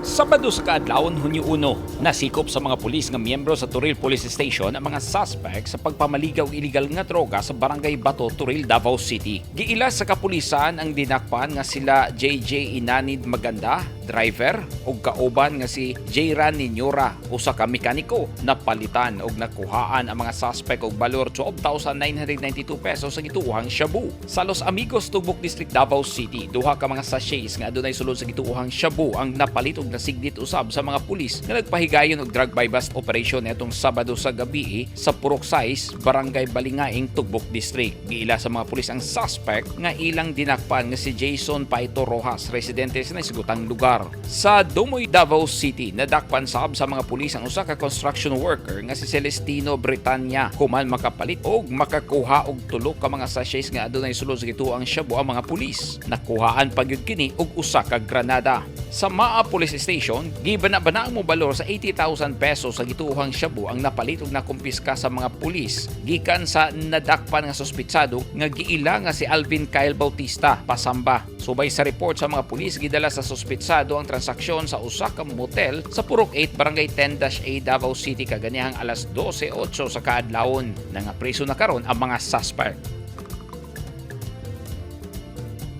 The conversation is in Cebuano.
Sabado sa kaadlawon, Hunyo 1, nasikop sa mga pulis nga miyembro sa Toril Police Station ang mga suspect sa pagpamaligaw og illegal nga droga sa Barangay Bato, Toril, Davao City. Giila sa kapulisan ang dinakpan nga sila JJ Inanid Maganda, driver, ug kauban nga si Jayran Ninyora, usa ka mekaniko. Napalitan og nakuhaan ang mga suspect og balor 12,992 pesos sa gituohang shabu. Sa Los Amigos, Tugbok District, Davao City, duha ka mga sachets nga adunay sulod sa gituohang shabu ang napalit og nasignit usab sa mga pulis nga nagpahigayon og drug buy bust operation netong Sabado sa gabi sa Purok 6, Barangay Balingaing, Tugbok District. Giila sa mga pulis ang suspect nga ilang dinakpan nga si Jason Paito Rojas, residente sa naisugotang lugar. Sa Dumoy, Davao City, nadakpan sab sa mga pulis ang usa ka construction worker nga si Celestino Britanya human makapalit og makakuha og tulo ka mga sachets nga adunay sulod sa gituohang shabu ang mga pulis. Nakuhaan pa gyud kini og usa ka granada. Sa Maa Police Station, gibana-bana ang mobalor sa 80,000 pesos sa gituohang shabu ang napalit og nakumpiska sa mga pulis gikan sa nadakpan nga suspitsado nga giila nga si Alvin Kyle Bautista Pasamba. Subay sa report sa mga pulis, gidala sa suspitsado ang transaksyon sa usa ka motel sa Purok 8, Barangay 10-A, Davao City kaganihang alas 12:08 sa kaadlawon. Nangapriso na karon ang mga suspect.